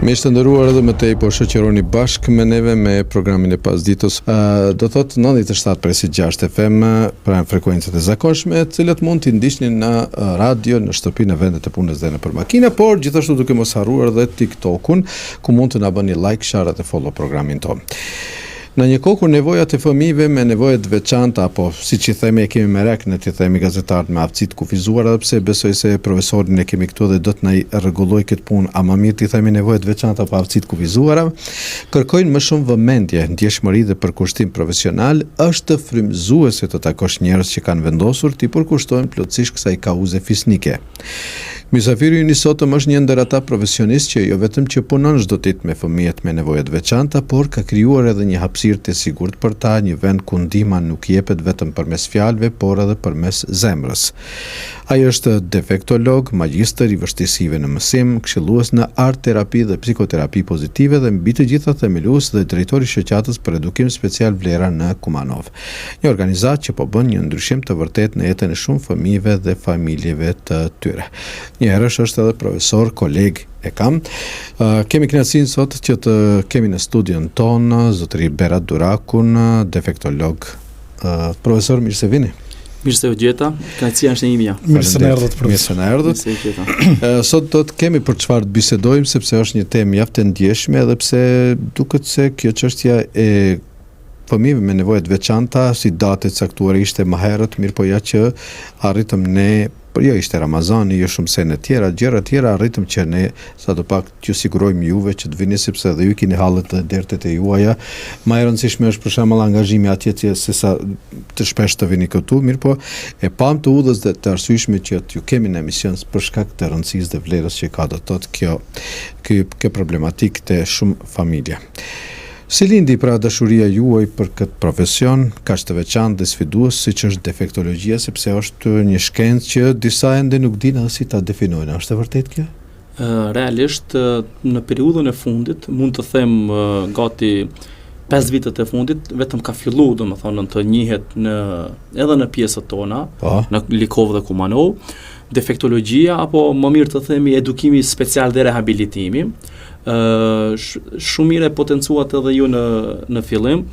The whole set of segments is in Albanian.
Miq të nderuar edhe më tej po shoqëroni bashkë me neve me programin e pasditës. Do thotë 97.6 FM, pra në frekuencat e zakonshme, të cilat mund t'i ndiqni në radio, në shtëpi, në vendet e punës dhe nëpër makina, por gjithashtu duke mos harruar dhe TikTokun, ku mund të na bëni like, share dhe follow programin tonë. Në një kohë kur nevojat e fëmijëve me nevoja të veçanta apo siç i themi e kemi merak ne t'i themi gazetarët me aftësi të kufizuara edhe pse besoj se profesorin e kemi këtu dhe do të na i rregullojë këtë punë a ma mirë t'i themi nevoja të veçanta apo aftësi të kufizuara kërkojnë më shumë vëmendje, ndjeshmëri dhe përkushtim profesional, është frymëzuese të takosh njerëz që kanë vendosur t'i përkushtohen plotësisht kësaj kauze fisnike. Mysafiri ynë i sotëm është një ndër ata profesionistë që jo vetëm që punon çdo ditë me fëmijët me nevoja të veçanta, por ka krijuar edhe një hapësirë të sigurt për ta, një vend ku ndihma nuk jepet vetëm përmes fjalëve, por edhe përmes zemrës. Ai është defektolog, magjistër i vështirësive në mësim, këshillues në art-terapi dhe psikoterapi pozitive dhe mbi të gjitha themelues dhe drejtor i Shoqatës për Edukim Special Vlera në Kumanovë. Një organizatë që po bën një ndryshim të vërtetë në jetën e shumë fëmijëve dhe familjeve të tyre. Njëherësh është edhe profesor, koleg e kam. Kemi kënaqësinë sot që të kemi në studion tonë zotëri Berat Durakun, defektolog. Profesor, mirë se vini. Mirë se ju gjeta, kënaqësia është e imja. Mirë se na erdhët profesor. Mirë se na erdhët. Mirë se ju gjeta. Sot do të kemi për çfarë të bisedojmë sepse është një temë mjaft e ndjeshme edhe pse duket se kjo çështja e fëmijëve me nevoja të veçanta, si datë e caktuar ishte më herët, mirëpo ja që arritëm ne, por jo ishte Ramazani, jo shumë sene tjera, gjëra tjera arritëm që ne sado pak t'ju sigurojmë juve që të vini sepse edhe ju keni hallet dhe dertet e juaja. Ma e rëndësishme është për shembull angazhimi atje që se sa të shpesh të vini këtu, mirëpo e pamë të udhës dhe të arsyeshme që t'ju kemi në emision për shkak të rëndësisë dhe vlerës që ka do të thotë kjo kjo kjo problematikë te shumë familje. Si lindi pra dashuria juaj për këtë profesion kaq të veçantë dhe sfidues siç është defektologjia sepse është një shkencë që disa ende nuk dinë as si ta definojnë, a është e vërtetë kjo? Realisht në periudhën e fundit, mund të them gati 5 vitet e fundit vetëm ka fillu, domethënë të njihet në edhe në pjesët tona, po. në Likovë dhe Kumanovë, defektologjia apo më mirë të themi edukimi special dhe rehabilitimi, ë shumë mirë e potencuat edhe ju në në fillim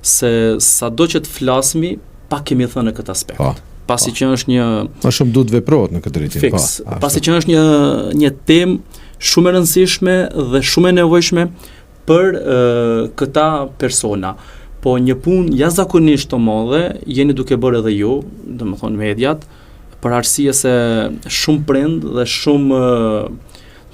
se sado që të flasmi pak kemi thënë në këtë aspekt. Po. Pasi po. që është një Më shumë duhet veprohet në këtë drejtim, po. Fiks, pasi që është një një temë shumë e rëndësishme dhe shumë e nevojshme për e, këta persona. Po një punë jashtëzakonisht të madhe jeni duke bërë edhe ju, domethënë mediat, për arsye se shumë prind dhe shumë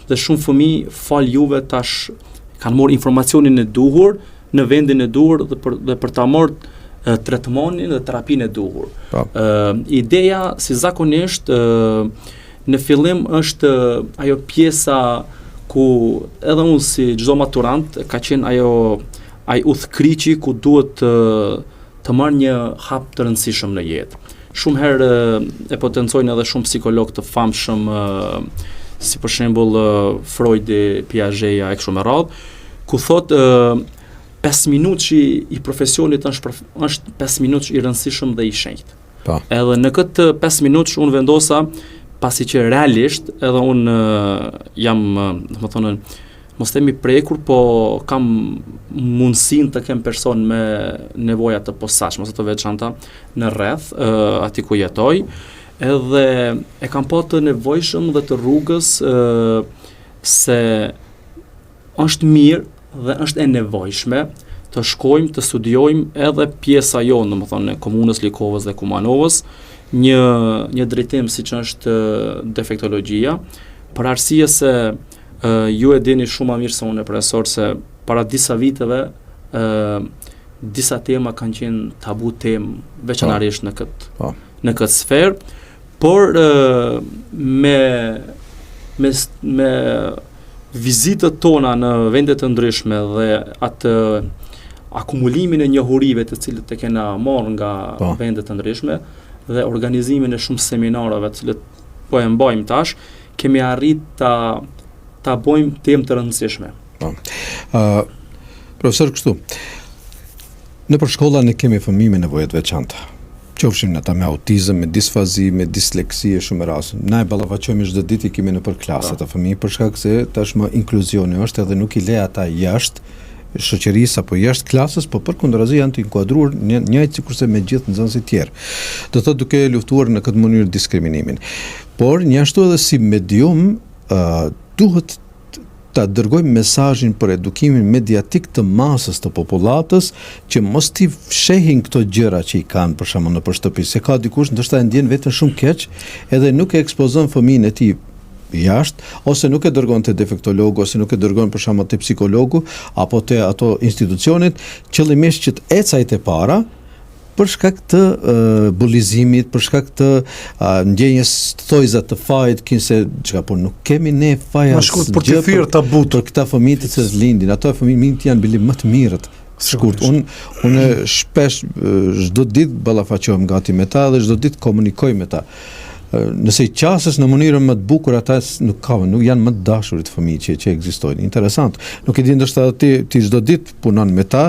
dhe shumë fëmijë falë juve tash kanë marrë informacionin e duhur në vendin e duhur dhe për dhe për ta marrë tretmanin dhe terapinë e duhur. Po. Ë ideja si zakonisht ë në fillim është ajo pjesa ku edhe unë si çdo maturant ka qenë ajo ai udhëkryqi ku duhet të të marr një hap të rëndësishëm në jetë. Shumë herë e potencojnë edhe shumë psikologë të famshëm, si për shembull Freudi, Piaget-ja e kështu me radhë, ku thotë 5 minutëshi i profesionit është është 5 minutësh i rëndësishëm dhe i shenjtë. Po. Edhe në këtë 5 minutësh unë vendosa pasi që realisht edhe unë jam, domethënë, mos themi prekur, po kam mundësinë të kem person me nevoja të posaçme ose të veçanta në rreth, uh, aty ku jetoj, edhe e kam pa të nevojshëm dhe të rrugës uh, se është mirë dhe është e nevojshme të shkojmë të studiojmë edhe pjesa jonë, domethënë në komunës Likovës dhe Kumanovës, një një drejtim siç është defektologjia, për arsye se uh, ju e dini shumë më mirë se unë profesor se para disa viteve ë uh, disa tema kanë qenë tabu temë veçanërisht në këtë po. në këtë sferë, por uh, me me me vizitat tona në vende të ndryshme dhe atë akumulimin e njohurive të cilët e kena marrë nga po. vende të ndryshme dhe organizimin e shumë seminareve të cilët po e mbajmë tash, kemi arrit ta ta bëjmë temë të rëndësishme. Po. Ë uh, profesor kështu. Nëpër shkolla ne kemi fëmijë me nevoja të veçanta. Qofshin ata me autizëm, me disfazi, me disleksi e shumë raste. Na e ballafaqojmë çdo ditë i kemi nëpër klasa ata fëmijë për shkak se tashmë inkluzioni është edhe nuk i le ata jashtë shoqërisë apo jashtë klasës, po përkundrazi janë të inkuadruar një, njëjtë sikurse me gjithë nxënësit tjerë. Do thotë duke luftuar në këtë mënyrë diskriminimin. Por njashtu edhe si medium uh, duhet ta dërgojmë mesazhin për edukimin mediatik të masës të popullatës që mos t'i fshehin këto gjëra që i kanë për shembull nëpër shtëpi, se ka dikush ndoshta e ndjen veten shumë keq edhe nuk e ekspozon fëmijën e tij jashtë ose nuk e dërgon te defektologu ose nuk e dërgon për shembull te psikologu apo te ato institucionet qëllimisht që të ecë ai te para për shkak të uh, bullizimit, për shkak të uh, ndjenjës thojza të fajit, kinse çka po nuk kemi ne faj as shkurt për të thyer tabut për këta fëmijë të cilët lindin, ato fëmijë janë bile më të mirët. Shkurt, unë unë shpesh çdo ditë ballafaqohem gati me ta dhe çdo ditë komunikoj me ta. Nëse i qasesh në mënyrën më të bukur ata nuk ka, nuk janë më të dashurit fëmijë që që ekzistojnë. Interesant. Nuk e di ndoshta ti ti çdo ditë punon me ta,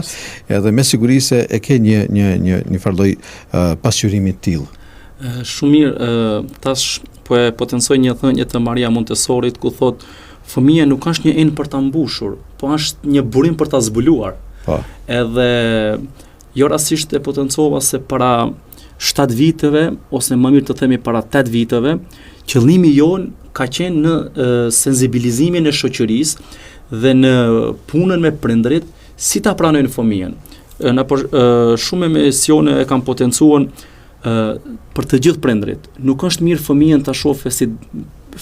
edhe me siguri se e ke një një një një farë lloj uh, pasqyrimi të tillë. Shumë mirë, tash po e potencoj një thënie të Maria Montessorit ku thotë fëmija nuk është një enë për ta mbushur, po është një burim për ta zbuluar. Po. Edhe jo rastësisht e potencova se para 7 viteve ose më mirë të themi para 8 viteve, qëllimi jonë ka qenë në e, sensibilizimin e shoqërisë dhe në punën me prindërit si ta pranojnë fëmijën. Në për, e, shumë emisione e kam potencuar e, për të gjithë prindërit. Nuk është mirë fëmijën ta shohë si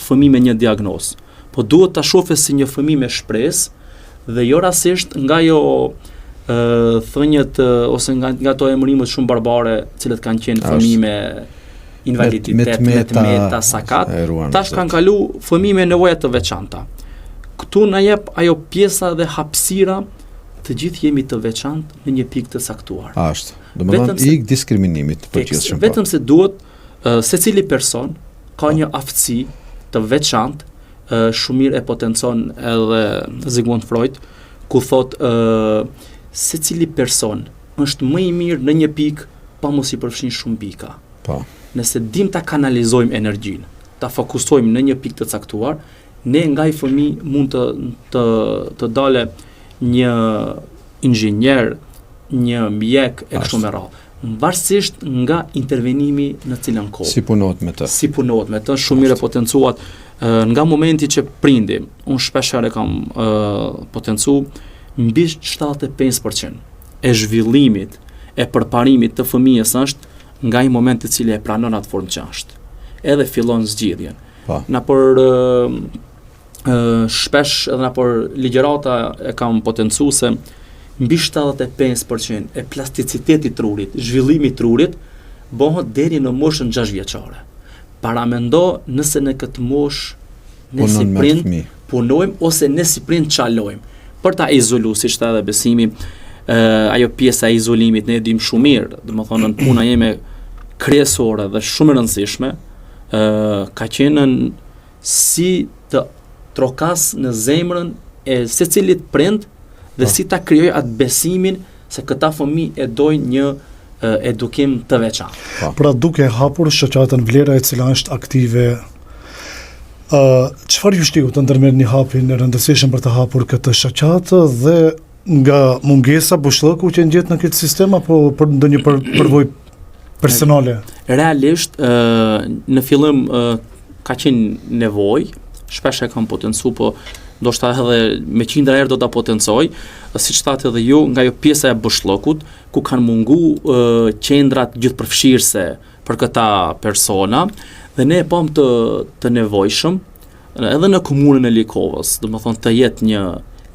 fëmijë me një diagnozë, po duhet ta shohë si një fëmijë me shpresë dhe jo rastësisht nga ajo ë thëniet ose nga nga ato emërimet shumë barbare, të cilët kanë qenë fëmijë me invaliditet, me të meta, sakat, tash kanë kalu fëmijë me nevoja të veçanta. Këtu na jep ajo pjesa dhe hapësira të gjithë jemi të veçantë në një pikë të caktuar. Ashtu. Domethënë se, ik diskriminimit të përgjithshëm. Po. Vetëm se duhet uh, secili person ka po. një aftësi të veçantë, uh, shumë mirë e potencon edhe Sigmund Freud, ku thotë uh, secili person është më i mirë në një pikë pa mos i përfshin shumë pika. Po. Nëse dim ta kanalizojmë energjinë, ta fokusojmë në një pikë të caktuar, ne nga ai fëmijë mund të të të dale një inxhinier, një mjek e kështu me radhë. Varësisht nga intervenimi në cilën kohë. Si punohet me të? Si punohet me të, shumë mirë e potencuat nga momenti që prindi, unë shpesh herë kam potencu mbi 75% e zhvillimit e përparimit të fëmijës është nga ai moment i cili e pranon atë formë që është. Edhe fillon zgjidhjen. Po. Nëpër shpesh edhe nëpër ligjërata e kam potencu se mbi 75% e plasticitetit trurit, zhvillimi i trurit bëhet deri në moshën 6 vjeçare. Paramendo nëse në këtë moshë ne si prind punojmë ose ne si prind çalojmë për ta izolu, siç tha edhe Besimi, ë ajo pjesa e izolimit ne e dimë shumë mirë, domethënë puna jeme kryesore dhe shumë e rëndësishme, ë ka qenë si të trokas në zemrën e secilit prind dhe po. si ta krijoj atë besimin se këta fëmijë e dojnë një edukim të veçantë. Po. Pra duke hapur shoqatën Vlera e cila është aktive ë uh, çfarë ju shtyu të ndërmerrni hapin e rëndësishëm për të hapur këtë shoqatë dhe nga mungesa boshllëku që ndjetë në këtë sistem apo për ndonjë për, përvojë personale? Realisht ë uh, në fillim uh, ka qenë nevojë, shpesh e kam potencu, po ndoshta edhe me qindra herë do ta potencoj, siç thatë edhe ju, nga ajo pjesa e boshllëkut, ku kanë mungu uh, qendrat gjithëpërfshirëse për këta persona dhe ne e pamë të të nevojshëm edhe në komunën e Likovës, domethënë të jetë një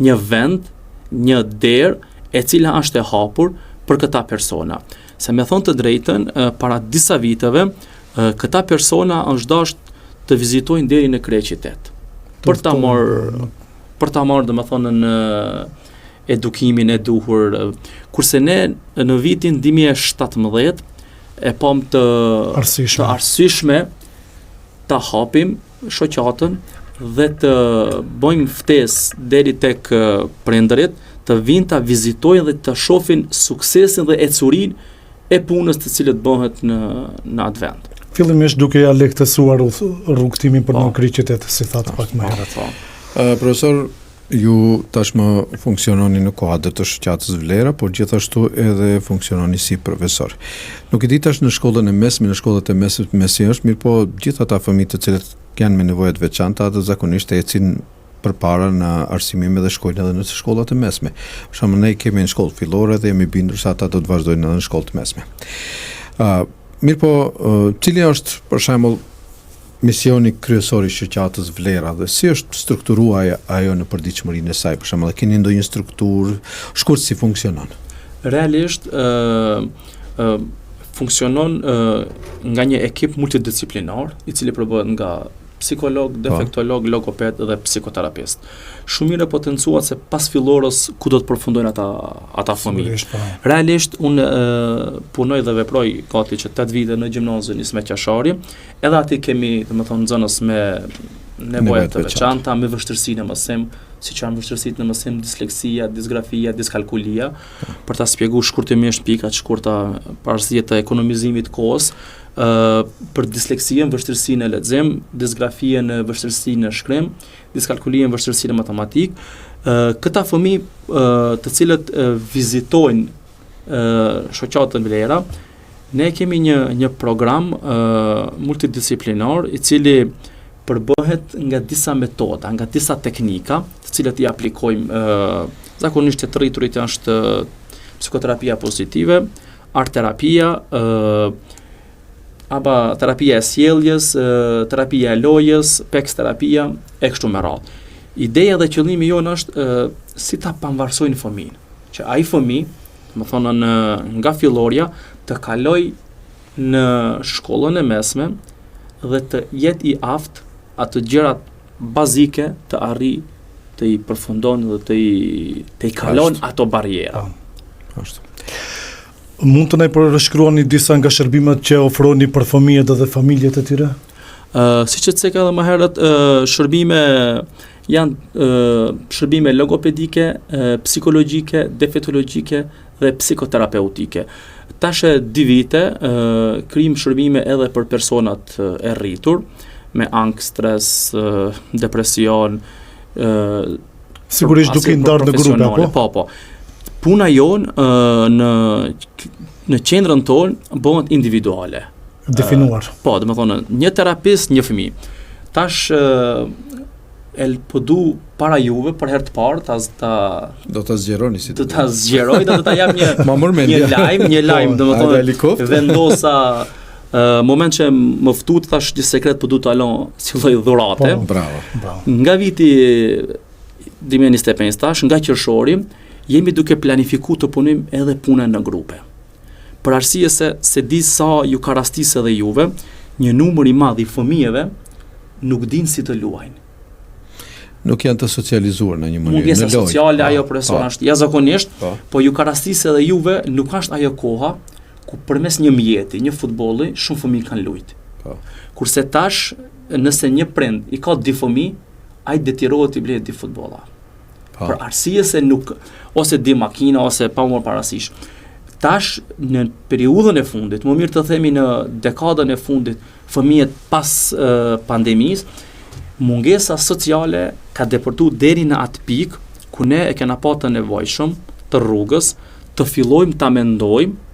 një vend, një derë e cila është e hapur për këta persona. Se me thonë të drejtën, para disa viteve, këta persona është dasht të vizitojnë deri në kryeqytet. Për ta marrë për ta marrë domethënë në edukimin e duhur. Kurse ne në vitin 2017 e pamë të arsyeshme, të arsyeshme ta hapim shoqatën dhe të bëjmë ftesë deri tek prindërit të vinë ta vizitojnë dhe të shohin suksesin dhe ecurinë e punës të cilët bëhet në në atë vend. Fillimisht duke ja lehtësuar rrugëtimin për po. në kryeqytet, si thatë pak më po, herët. Po. Uh, profesor, ju tashmë funksiononi në kuadër të shoqatës Vlera, por gjithashtu edhe funksiononi si profesor. Nuk e di tash në shkollën e mesme, në shkollat e mesme si është, mirëpo gjithë ata fëmijë të cilët janë me nevoja të veçanta, ata zakonisht ecin përpara në arsimim edhe shkojnë edhe në shkollat e mesme. Për shembull, ne kemi në shkollë fillore dhe jemi bindur se ata do të vazhdojnë edhe në shkollë të mesme. Ë, uh, mirëpo, uh, cili është për shembull misioni kryesor i shoqatës Vlera dhe si është strukturuar ajo në përditshmërinë e saj, për shembull, keni ndonjë strukturë shkurt si funksionon? Realisht ë uh, ë uh, funksionon uh, nga një ekip multidisciplinar, i cili përbëhet nga psikolog, po. defektolog, logoped dhe psikoterapist. Shumë mirë e potencuat se pas fillorës ku do të përfundojnë ata ata fëmijë. Po. Realisht unë punoj dhe veproj gati që 8 vite në gjimnazin Ismet Jashari, edhe aty kemi, domethënë nxënës me nevoja të veçanta, me vështirësi në mësim, siç janë vështirësitë në mësim, disleksia, disgrafia, diskalkulia, po. për ta shpjeguar shkurtimisht pika të shkurta për arsye të ekonomizimit të kohës, për disleksinë, vështirësi në lexim, disgrafinë, vështirësi në shkrim, diskalkulinë, vështirësi në matematikë. Këta fëmijë të cilët vizitojnë shoqatën Vlera, ne kemi një një program multidisciplinar i cili përbëhet nga disa metoda, nga disa teknika, të cilat i aplikojmë zakonisht te të rriturit është psikoterapia pozitive, art terapia, ë apo terapia e sjelljes, terapia e lojës, PECS terapia e kështu me radhë. Ideja dhe qëllimi jonë është ë, si ta pavarësojnë fëmijën, që ai fëmijë, domethënë në nga fillorja të kalojë në shkollën e mesme dhe të jetë i aftë ato gjërat bazike të arrijë të i përfundon dhe të i të i kalon ato barriera. Po. Ashtu. Mund të na i përshkruani disa nga shërbimet që ofroni për fëmijët dhe familjet e tyre? Ë, uh, siç e ceka edhe më herët, uh, shërbime janë uh, shërbime logopedike, uh, psikologjike, defektologjike dhe psikoterapeutike. Tash e dy vite uh, krijmë shërbime edhe për personat e rritur me ankth, stres, uh, depresion, uh, Sigurisht duke i ndarë në grupe apo? Po, po. Puna jonë në në qendrën tonë bëhet individuale. Definuar. Po, domethënë një terapist, një fëmijë. Tash el po du para juve për herë të parë ta ta do ta zgjeroni si do ta zgjeroj do ta jap një një lajm, një lajm, po, domethënë vendosa Uh, moment që më ftuat thash një sekret po du ta lë si lloj dhurate. Po, bravo, bravo. Nga viti 2025 tash, nga qershori, jemi duke planifiku të punojmë edhe punën në grupe. Për arsye se s'e di sa ju ka rastis edhe juve, një numër i madh i fëmijëve nuk dinë si të luajnë. Nuk janë të socializuar në një mënyrë. Mungesa sociale ajo profesor po. është jashtëzakonisht, po. po ju ka rastis edhe juve nuk është ajo koha ku përmes një mjeti, një futbolli, shumë fëmijë kanë lujt. Po. Kurse tash, nëse një prind i ka dy fëmijë, ai detyrohet t'i blejë dy futbolla. Po. Për arsye se nuk ose dy makina ose pa marrë parasysh. Tash në periudhën e fundit, më mirë të themi në dekadën e fundit, fëmijët pas uh, pandemisë, mungesa sociale ka depërtu deri në atë pikë ku ne e kena pa të nevojshëm të rrugës të fillojmë ta mendojmë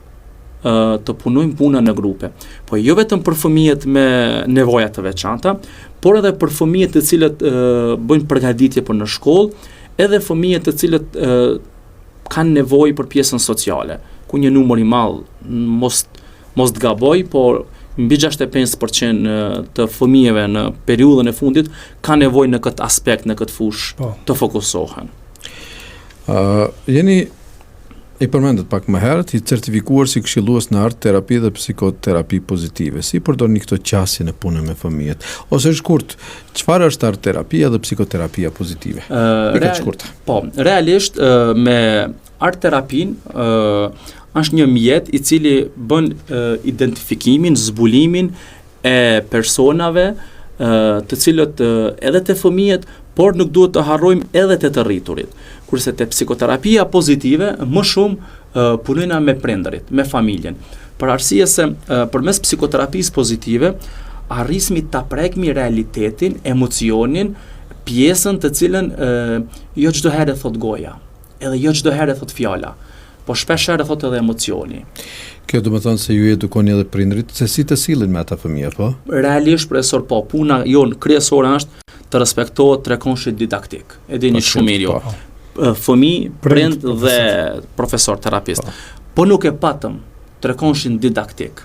të punojmë puna në grupe. Po jo vetëm për fëmijët me nevoja të veçanta, por edhe për fëmijët të cilët bëjnë përgatitje për në shkollë, edhe fëmijët të cilët kanë nevojë për pjesën sociale, ku një numër i madh mos mos të gaboj, por mbi 65% të fëmijëve në periudhën e fundit kanë nevojë në këtë aspekt, në këtë fushë po. të fokusohen. Ë uh, jeni i përmendët pak më herët, i certifikuar si këshillues në art terapi dhe psikoterapi pozitive. Si përdorni këto qasje në punën me fëmijët? Ose shkurt, çfarë është art terapia dhe psikoterapia pozitive? Uh, real, shkurt. Po, realisht uh, me art terapinë uh, është një mjet i cili bën uh, identifikimin, zbulimin e personave të cilët edhe te fëmijët, por nuk duhet të harrojmë edhe te të rriturit. Kurse te psikoterapia pozitive më shumë punojna me prindërit, me familjen. Për arsye se përmes psikoterapisë pozitive arrismi ta prekmi realitetin, emocionin, pjesën të cilën e, jo çdo herë e thot goja, edhe jo çdo herë e thot fjala, po shpesh herë e thot edhe emocioni. Kjo do të thonë se ju edukoni edhe prindërit se si të sillen me ata fëmijë, po? Realisht profesor, po, puna jonë kryesore është të respektohet trekëndëshi didaktik. E dini shumë mirë ju. Po. Fëmijë, prind dhe profesor terapist. Po. po nuk e patëm trekëndëshin didaktik.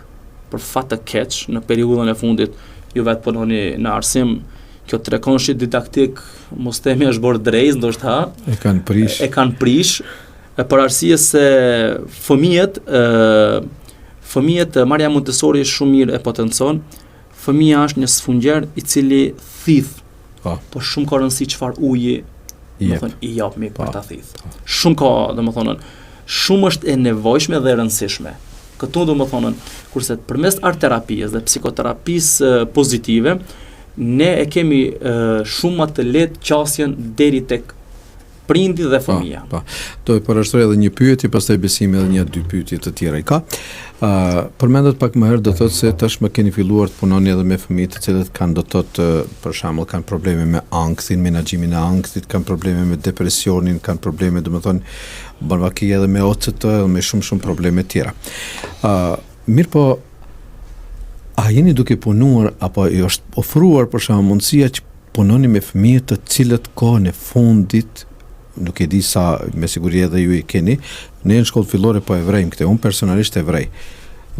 Për fat të keq, në periudhën e fundit ju vetë punoni në arsim, kjo trekëndëshi didaktik, mos themi është bërë drejt, ndoshta. E kanë prish. E kanë prish. E për arsye se fëmijët ë fëmijët Maria Montessori shumë mirë e potencon, Fëmija është një sfungjer i cili thith. Po. Po shumë ka rëndësi çfarë uji, domethënë, i japmi për po. ta thith. Po. Shumë ka, domethënë, shumë është e nevojshme dhe e rëndësishme. Këtu domethënë, kurse përmes art terapisë dhe psikoterapisë pozitive, ne e kemi shumë më të lehtë qasjen deri tek prindi dhe po, fëmija. Po, po. Do e parashtroj edhe një pyetje, pastaj Besimi edhe një dy pyetje të tjera i ka. Ë uh, përmendët pak më herët do thotë se tashmë keni filluar të punoni edhe me fëmijë të cilët kanë do thotë për shembull kanë probleme me ankthin, menaxhimin e ankthit, kanë probleme me depresionin, kanë probleme domethënë bën vaki edhe me OCT, edhe me shumë shumë probleme të tjera. Ë uh, mirëpo a jeni duke punuar apo ju është ofruar për shembull mundësia që punoni me fëmijë të cilët kohën e fundit, nuk e di sa me siguri edhe ju i keni, ne në shkollë fillore po e vrejmë këtë, unë personalisht e vrej.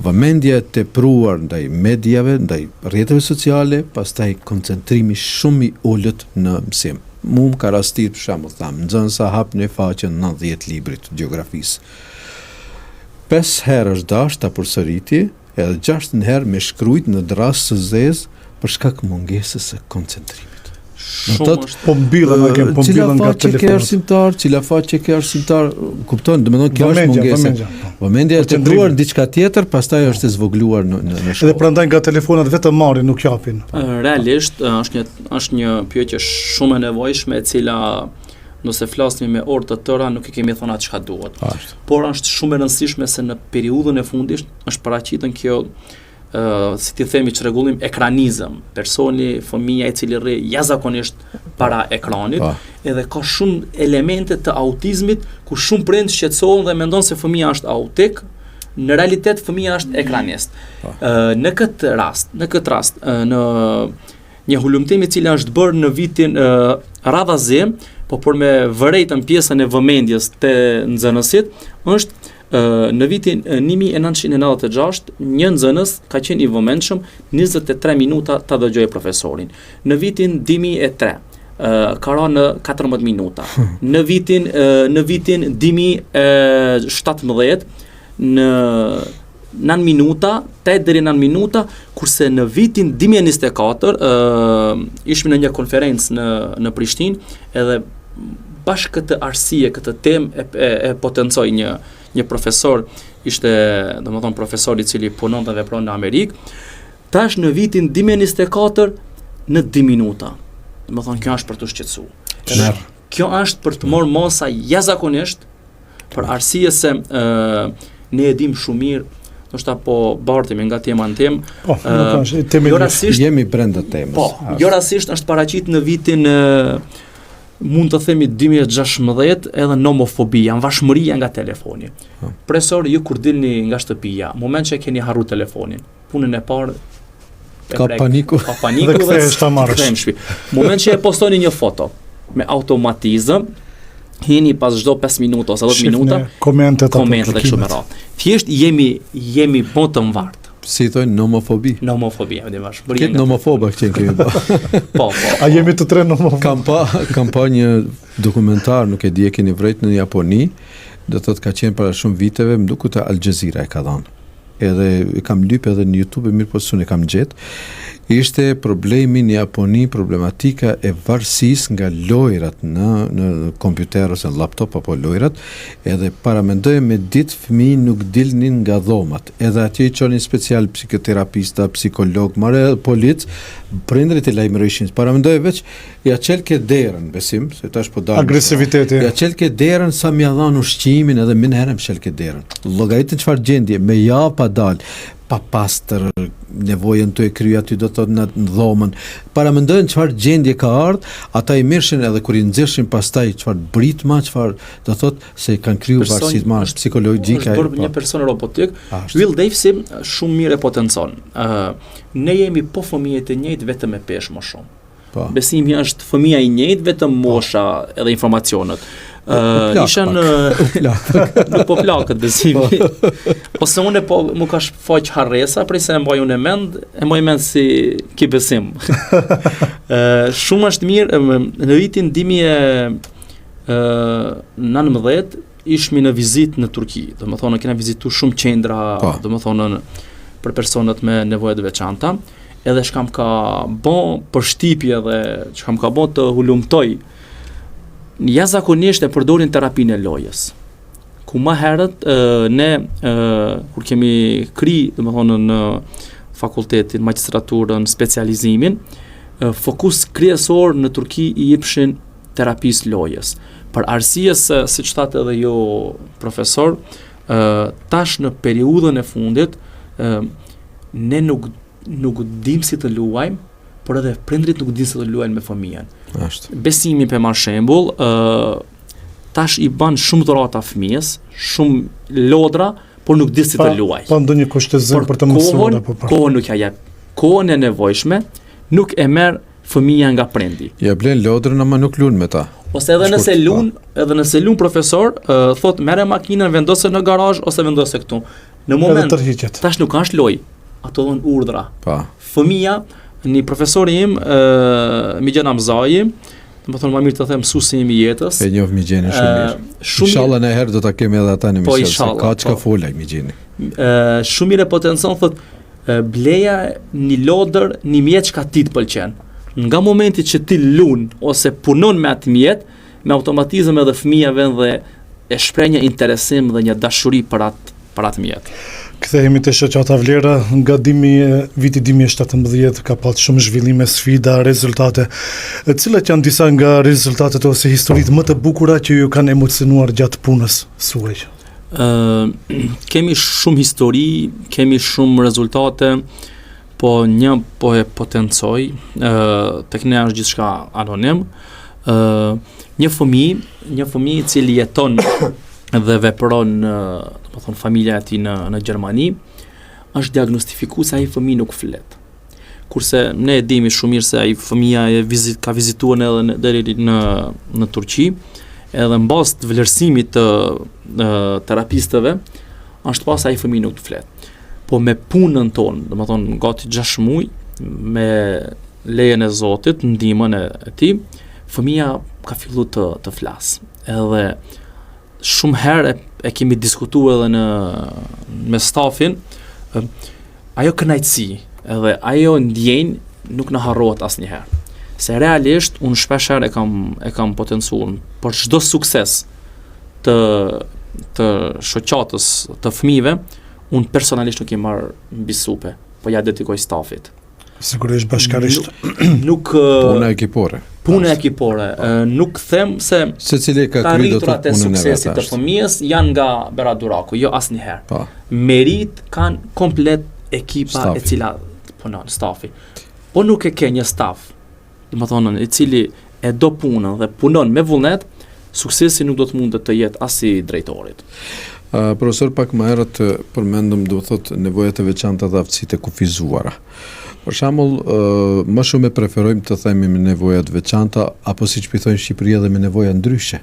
Vëmendja e tepruar ndaj mediave, ndaj rrjeteve sociale, pastaj koncentrimi shumë i ulët në mësim. Mu më ka rastit, për shembull, tham, nxënësa hapni faqen 90 librit të gjeografisë. Pesë herë është dashtë ta përsëriti, Edhe gjashtën herë me shkrujt në dërrasë të zezë për shkak mungesës së koncentrimit. Shumë është. Po mbillen a po mbillen nga telefonat. Cila faqe ke arsimtar, cila faqe ke arsimtar, kupton, domethënë kjo është mungesë. Po. Vëmendja e tepruar në diçka tjetër, pastaj është e zvogëluar në në në shkollë. Edhe prandaj nga telefonat vetëm marrin, nuk japin. Realisht është një është një pyetje shumë e nevojshme e cila nëse flasim me orë të tëra nuk e kemi thënë atë çka duhet. Por është shumë e rëndësishme se në periudhën e fundit është paraqitën kjo uh, si t'i themi çrregullim ekranizëm, personi, fëmija i cili rri jashtëzakonisht para ekranit, pa. Po. edhe ka shumë elemente të autizmit ku shumë prind shqetësohen dhe mendon se fëmija është autik, në realitet fëmija është ekranist. Pa. Po. Uh, në këtë rast, në këtë rast, uh, në një hulumtim i cili është bërë në vitin uh, radhazi, po për me vërejtën pjesën e vëmendjes te nxënësit, është Në vitin 1996, një nxënës ka qenë i vëmendshëm 23 minuta ta dëgjojë profesorin. Në vitin 2003, ka ra në 14 minuta. Në vitin në vitin 2017 në 9 minuta, 8 deri 9 minuta, kurse në vitin 2024 ë ishim në një konferencë në në Prishtinë, edhe bash këtë arsye, këtë temë e, e, e potencoi një një profesor, ishte, domethënë profesor i cili punon dhe vepron në Amerikë. Tash në vitin 2024 në 2 minuta. Domethënë kjo është për t'u shqetësuar. Kjo është për të marrë masa jashtëzakonisht Për arsye se ë ne e dim shumë mirë, ndoshta po bartemi nga tema në temë. Po, nuk është temë. Jo rastisht jemi brenda temës. Po, jo rastisht është paraqit në vitin ë mund të themi 2016 edhe nomofobia, varshmëria nga telefoni. Po. Profesor, ju kur dilni nga shtëpia, moment që e keni harru telefonin, punën e parë ka prek, paniku. Ka paniku dhe kthehesh ta marrësh. Kthehem në shtëpi. Moment që e postoni një foto me automatizëm, hini pas çdo 5 minuta ose 10 minuta, komentet apo komentet e kështu me radhë. Thjesht jemi jemi bo të mvart. Si i thonë nomofobi? Nomofobi, e di bash. Këtë nomofoba që kemi pa. Po, po. A jemi të tre nomofob? Kam pa, kam pa një dokumentar, nuk e di e keni vrejt në Japoni, do thotë ka qenë para shumë viteve, më duket Al Jazeera e ka dhënë. edhe e kam lyp edhe në YouTube mirëpo s'un e kam gjet. Ishte problemi në Japoni, problematika e varësisë nga lojrat në në kompjuter ose në laptop apo lojrat, edhe paramendoje me ditë fëmijë nuk dilnin nga dhomat, edhe atje i çonin special psikoterapista, psikolog, marre edhe polic, prindërit e lajmërojshin. Paramendoje veç ja çelke derën, besim, se tash po dalim. Agresiviteti. Ja çelke derën sa m'ja dhan ushqimin edhe menjëherë mshelke derën. Llogaritën çfarë gjendje, me javë pa dal, pa pastër, nevojën tu e kry aty do të thotë në, në dhomën. Paramendojnë çfarë gjendje ka ardh, ata i mirrshin edhe kur i nxirrshin pastaj çfarë britma, çfarë do thotë se kanë kriju varësi të madhe psikologjike. Është bërë një po. person robotik. Ashtë. Will Davisi shumë mirë e potencon. Ë uh, ne jemi po fëmijët e njëjtë vetëm me peshë më shumë. Po. Besimi është fëmija i njëjtë vetëm po. mosha edhe informacionet. Ë uh, isha në nuk po plaket besimi. Po. Ose unë po më ka shfaq harresa prej se e mbaj unë mend, e mbaj mend si ki besim. Ë shumë është mirë në vitin 2019 ishmi në vizitë në Turqi, domethonë kena vizitu shumë qendra, po. domethonë për personat me nevoja të veçanta edhe çka më ka bo përshtypje dhe çka më ka bo të hulumtoj jashtëzakonisht e përdorin terapinë e lojës ku më herët ne kur kemi kry domethonë në fakultetin, magjistraturën, specializimin, fokus kryesor në Turqi i jepshin terapisë lojës. Për arsye se, siç thatë edhe ju profesor, tash në periudhën e fundit, ne nuk nuk dim si të luajmë, por edhe prindrit nuk dinë si të luajnë me fëmijën. Ashtu. Besimi pe marr shembull, ë uh, tash i ban shumë dhurata fëmijës, shumë lodra, por nuk di si të luaj. Pa ndonjë kushtëzim për të mësuar apo për. Kohën nuk ja jep. Kohën e nevojshme nuk e merr fëmija nga prindi. Ja blen lodrën ama nuk lun me ta. Ose edhe nëse lun, edhe nëse lun profesor, uh, thot merre makinën, vendose në garazh ose vendose këtu. Në moment edhe tërhiqet. Tash nuk është lojë. Ato dhon urdhra. Po. Fëmija, një profesori im, ë Migjen Amzai, domethonë më mirë të them mësuesi im i jetës. E njoh Migjenin shumë mirë. Shumë Inshallah një herë do ta kemi edhe ata në po, emision. Po, ka çka po. fol ai Migjeni. Ë shumë mirë e potencon thot bleja një lodër, një mjet çka ti të pëlqen. Nga momenti që ti lun ose punon me atë mjet, me automatizëm edhe fëmija vjen dhe e shpreh një interesim dhe një dashuri për atë për atë mjet. Kthehemi te shoqata Vlera nga 2000, viti 2017 ka pas shumë zhvillime, sfida, rezultate. Cilat janë disa nga rezultatet ose historitë më të bukura që ju kanë emocionuar gjatë punës suaj? Ë kemi shumë histori, kemi shumë rezultate, po një po e potencoj, ë tek ne është gjithçka anonim. ë një fëmijë, një fëmijë i cili jeton dhe vepron në, domethonë familja e tij në në Gjermani, është diagnostifikuar se ai fëmijë nuk flet. Kurse ne e dimi shumë mirë se ai fëmija e vizit, ka vizituar edhe në, deri në në Turqi, edhe në bazë të vlerësimit të e, terapistëve, është pa se ai fëmijë nuk flet. Po me punën tonë, domethonë gati 6 muaj me lejen e Zotit, ndihmën e, e tij, fëmija ka fillu të të flas. Edhe shumë herë e, e kemi diskutuar edhe në me stafin, ajo kënaqësi edhe ajo ndjenjë nuk na harrohet asnjëherë. Se realisht unë shpesh herë e kam e kam potencuar për çdo sukses të të shoqatës të fëmijëve, unë personalisht nuk i marr mbi supe, po ja dedikoj stafit. Sigurisht bashkarisht. Nuk, nuk puna ekipore. Puna ekipore. Po. Nuk them se secili ka kryer do të punën e suksesit të fëmijës janë nga Berat Duraku, jo asnjëherë. Po. Merit kanë komplet ekipa stafi. e cila punon stafi. Po nuk e ke një staf, domethonë i cili e do punën dhe punon me vullnet, suksesi nuk do të mundet të jetë as i drejtorit. Uh, profesor, pak më herët përmendëm, do të thotë, nevojat e veçanta dhe aftësitë e kufizuara. Për shembull, uh, më shumë e preferojmë të themi me nevoja të veçanta apo siç po i thonë në Shqipëri edhe me nevoja ndryshe.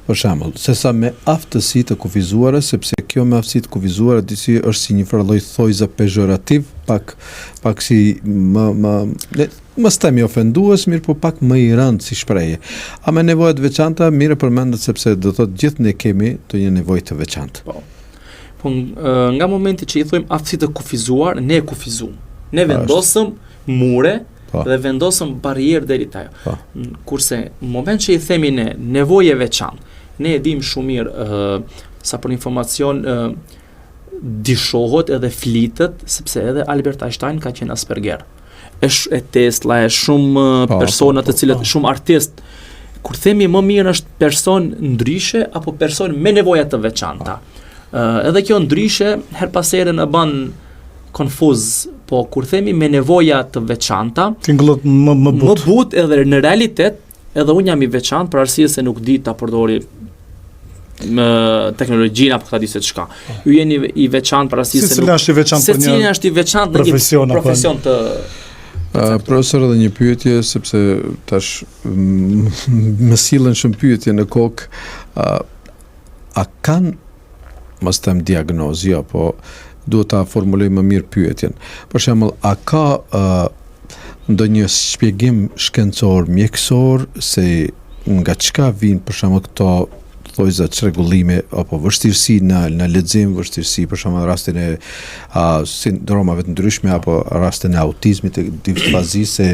Për shembull, sesa me aftësi të kufizuara, sepse kjo me aftësi të kufizuara disi është si një farë lloj thojza pezhorativ, pak pak si më më le mos themi ofendues, mirëpo pak më i rëndë si shprehje. A me nevoja të veçanta, mirë e përmendët sepse do thotë gjithë ne kemi ndonjë nevojë të veçantë. Po. Po nga momenti që i thojmë aftësi të kufizuar, ne e kufizum. Ne vendosëm mure po. dhe vendosëm barrierë deri te ajo. Po. Kurse në moment që i themi ne nevojë e veçantë, ne e dimë shumë mirë ë sa për informacion ë dyshohet edhe flitet sepse edhe Albert Einstein ka qenë Asperger. E, sh, e Tesla e shumë po, persona po, po, të cilët po. shumë artistë kur themi më mirë është person ndryshe apo person me nevoja të veçanta. Uh, edhe kjo ndryshe her pas here na bën konfuz, po kur themi me nevoja të veçanta, tingëllon më më butë. Më butë edhe në realitet, edhe unë jam i veçantë për arsye se nuk di ta përdori me teknologjinë apo ku ta di se çka. Po. Ju jeni i veçantë për arsye se nuk është i veçantë për një Secili është i veçantë në një profesion të Uh, profesor edhe një pyetje sepse tash më sillen shumë pyetje në kokë. Uh, a kanë mos them diagnozë, jo, po duhet ta formuloj më mirë pyetjen. Për shembull, a ka uh, ndonjë shpjegim shkencor mjekësor se nga çka vijnë për shembull këto thojza çrregullime apo vështirësi në në lexim, vështirësi për shembull në rastin e a, sindromave të ndryshme apo rastin e autizmit, e disfazisë,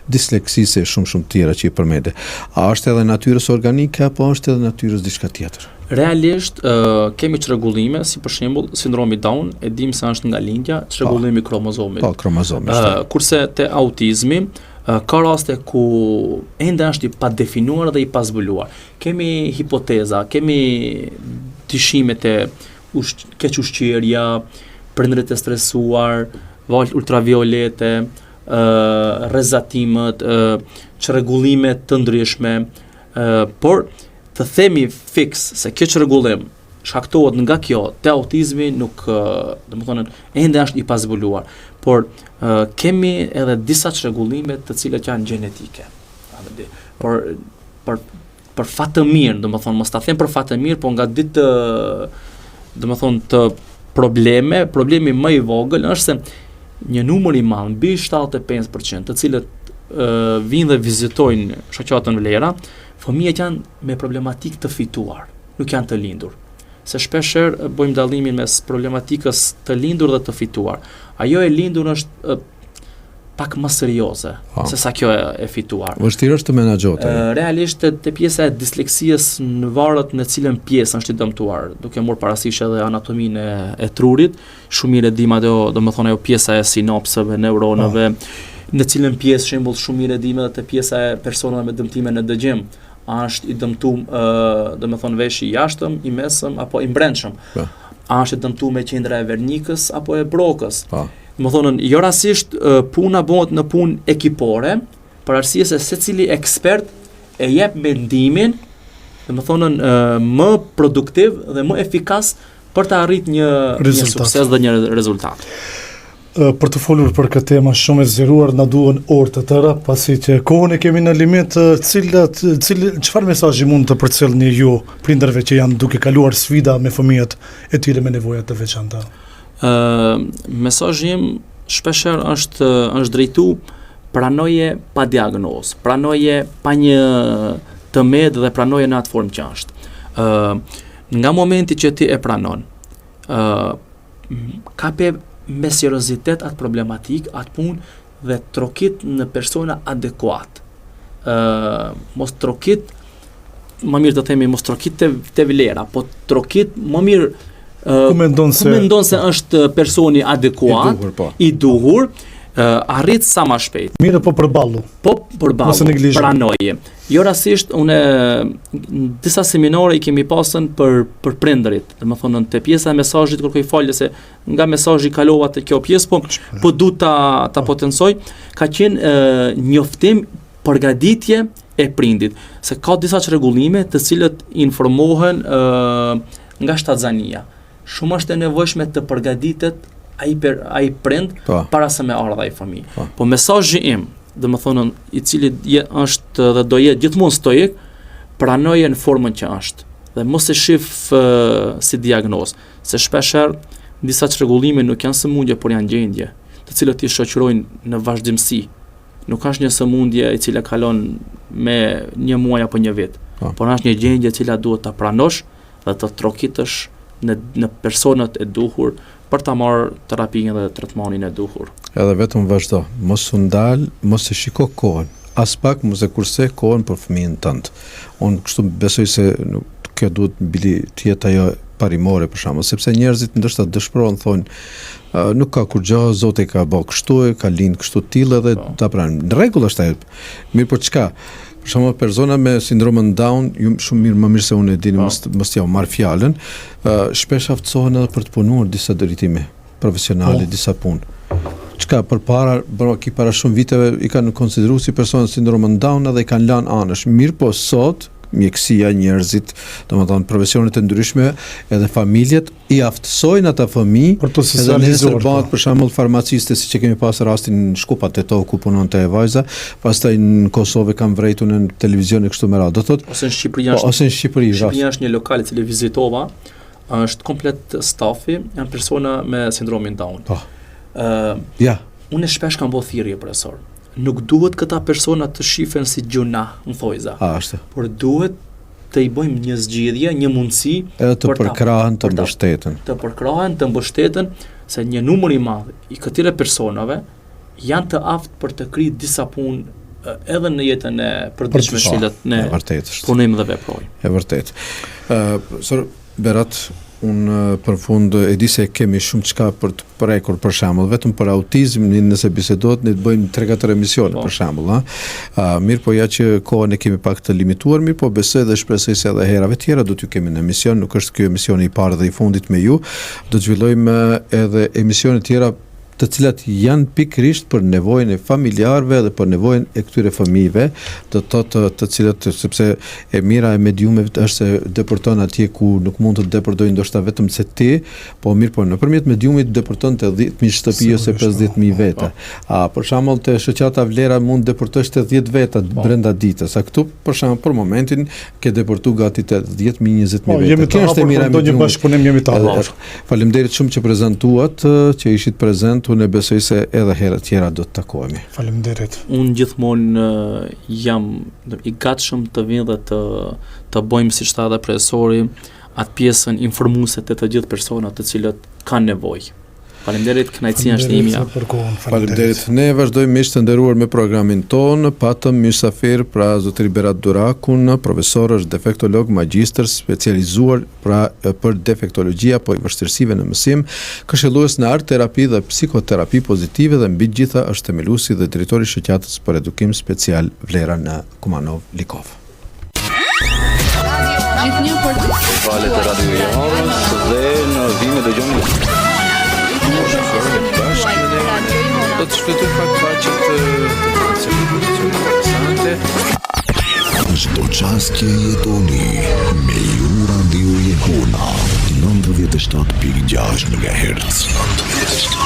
disleksisë e shumë shumë tjera që i përmende. A është edhe natyrës organike apo është edhe natyrës diçka tjetër? Realisht uh, kemi çrregullime, si për shembull sindromi Down, e dimë se është nga lindja, çrregullimi i po. kromozomit. Po, kromozomi. Uh, kurse te autizmi uh, ka raste ku ende është i padefinuar dhe i pazbuluar. Kemi hipoteza, kemi dyshime te ush, kequshqyerja, prindërit e stresuar, valët ultraviolete, ë rrezatimet, ë çrregullime të ndryshme, ë por të themi fiks se kjo çrregullim shkaktohet nga kjo te autizmi nuk domethënë ende është i pazbuluar, por kemi edhe disa çrregullime të cilat janë gjenetike. Por për për fat të mirë, domethënë mos ta them për fat të mirë, po nga ditë domethënë të probleme, problemi më i vogël është se një numër i madh, mbi 75%, të cilët vijnë dhe vizitojnë shoqatën Vlera, Fëmijët janë me problematikë të fituar, nuk janë të lindur. Se shpesh herë bëjmë dallimin mes problematikës të lindur dhe të fituar. Ajo e lindur është pak më serioze po. se sa kjo e, e fituar. Vështirë është të menaxhohet. Realisht te, te pjesa e disleksisë në varet në cilën pjesë është i dëmtuar, duke marrë parasysh edhe anatominë e, e trurit, Shumë mirë e dimë ajo, domethënë ajo pjesa e sinapseve, neuroneve, po. në cilën pjesë shembull shumë mirë e dimë edhe te pjesa e personave me dëmtime në dëgjim, a është i dëmtuar, ë, domethënë veshi i jashtëm, i mesëm apo i mbrendshëm. Po. A është i dëmtuar me qendra e Wernicke-s apo e Brokës. Po. Domethënë, jo rastisht puna bëhet në punë ekipore, për arsye se secili ekspert e jep mendimin, domethënë më produktiv dhe më efikas për të arrit një, një sukses dhe një rezultat. Për të folur për këtë temë shumë e zgjeruar, na duhen orë të tëra, pasi që kohën e kemi në limit, cilat, cili, çfarë mesazhi mund të përcillni ju prindërve që janë duke kaluar sfida me fëmijët e tyre me nevoja të veçanta? Ë, mesazhi im shpeshherë është është drejtu pranoje pa diagnozë, pranoje pa një të metë dhe pranoje në atë formë që është. Ë, Nga momenti që ti e pranon, ë kape me seriozitet atë problematikë, atë punë dhe trokit në persona adekuat. ë mos trokit më mirë të themi mos trokit te, te vlera, po trokit më mirë ku mendon se ku mendon se është personi adekuat, i duhur, po. i duhur arrit sa më shpejt. Mirë po përballu. Po përballu. Pranoje. Jo rastisht unë disa seminare i kemi pasën për për prindërit, domethënë te pjesa e mesazhit kërkoj falje se nga mesazhi kalova te kjo pjesë, po po du ta ta po. potencoj, ka qenë e, njoftim përgatitje e prindit, se ka disa çrregullime të cilët informohen e, nga shtatzania. Shumë është e nevojshme të përgatitet ai per, ai prind po. para se me ardhë ai fëmijë. Po. po mesazhi im, domethënë i cili je, është dhe do jetë gjithmonë stoik, pranoje në formën që është dhe mos e shif uh, si diagnozë, se shpeshherë disa çrregullime nuk janë sëmundje, por janë gjendje, të cilat i shoqërojnë në vazhdimësi. Nuk është një sëmundje e cila kalon me një muaj apo një vit, po. por është një gjendje e cila duhet ta pranosh dhe të trokitësh në në personat e duhur për ta marrë terapinë dhe tretmanin e duhur. Edhe vetëm vazhdo, mos u ndal, mos e shiko kohën, aspak mos e kurse kohën për fëmijën tënd. Unë kështu besoj se nuk, kjo duhet bili të jetë ajo parimore për shembull, sepse njerëzit ndoshta dëshpërohen thonë nuk ka kurrgjë, Zoti ka bë kështu, e ka lind kështu të tillë edhe po. ta pranë. Në rregull është ajo. Mirëpo çka? Për shembull, persona me sindromën Down, ju shumë mirë më mirë se unë e dini, po. mos mos t'jua marr fjalën, shpesh aftësohen edhe për të punuar disa drejtime profesionale, po. disa punë. Çka përpara, bro, ki para shumë viteve i kanë konsideruar si persona me sindromën Down edhe i kanë lënë anësh. Mirëpo sot mjekësia, njerëzit, domethënë profesionet e ndryshme, edhe familjet i aftësojnë ata fëmijë për të socializuar. Edhe bëhet po. për shembull farmaciste siç e kemi pas rastin në Shkup atë Tetovë ku punonte e vajza, pastaj në Kosovë kam vrejtur në televizion e kështu me radhë. Do thotë ose në Shqipëri po, është ose në Shqipëri, Shqipëria është një lokal i cili vizitova, është komplet stafi, janë persona me sindromin Down. Po. Ë, uh, ja. Unë shpesh kam bërë thirrje profesor. Nuk duhet këta persona të shifen si gjynah, në thojza. A, ashtu. Por duhet të i bëjmë një zgjidhje, një mundësi edhe të përkrahen, të mbështeten. Të përkrahen, të mbështeten se një numër i madh i këtyre personave janë të aftë për të kryer disa punë edhe në jetën e përditshme të cilat ne punojmë dhe veprojmë. E vërtetë. Ë, uh, Berat, unë për fund e di se kemi shumë çka për të prekur për shembull, vetëm për autizmin nëse bisedohet ne të bëjmë 3-4 emisione po. për shembull, ha. A, mirëpo ja që kohën e kemi pak të limituar, mirëpo besoj dhe shpresoj se edhe herave tjera do t'ju kemi në emision, nuk është ky emisioni i parë dhe i fundit me ju. Do të zhvillojmë edhe emisione tjera të cilat janë pikërisht për nevojën e familjarëve dhe për nevojën e këtyre fëmijëve, do të thotë të cilët sepse e mira e mediumeve është se depërton atje ku nuk mund të depërtojë ndoshta vetëm se ti, po mirëpo nëpërmjet mediumit depërton te 10000 shtëpi ose 50000 po, veta. Po. A për shembull te shoqata Vlera mund të depërtosh te 10 veta po. brenda ditës. A këtu për shembull për momentin ke depërtu gati te 10000 20000 po, veta. Kjo është e mira e mediumit. Ndonjë bashkëpunim jemi të hapur. Faleminderit shumë që prezantuat, që ishit prezent, unë besoj se edhe herë tjera do të takohemi. Faleminderit. Unë gjithmonë jam i gatshëm të vij dhe të të bëjmë siç tha edhe profesori atë pjesën informuese të të gjithë personat të cilët kanë nevojë. Faleminderit, kënaqësia është imja. Për kohën, faleminderit. Ne vazhdojmë miq të nderuar me programin tonë. Patëm mysafir pra zotëri Berat Durakun, profesor është defektolog, magjistër, specializuar pra për defektologji apo vështirësive në mësim, këshillues në art terapi dhe psikoterapi pozitive dhe mbi të gjitha është themeluesi dhe drejtori i shoqatës për edukim special Vlera në Kumanovë Likovë. Gjithnjë për Valët e Radio Jehonës dhe në vijim e dëgjoni Do të shfletojmë pak faqet të interesante. Çdo çast që jetoni me ju Radio Jehona 97.6 MHz.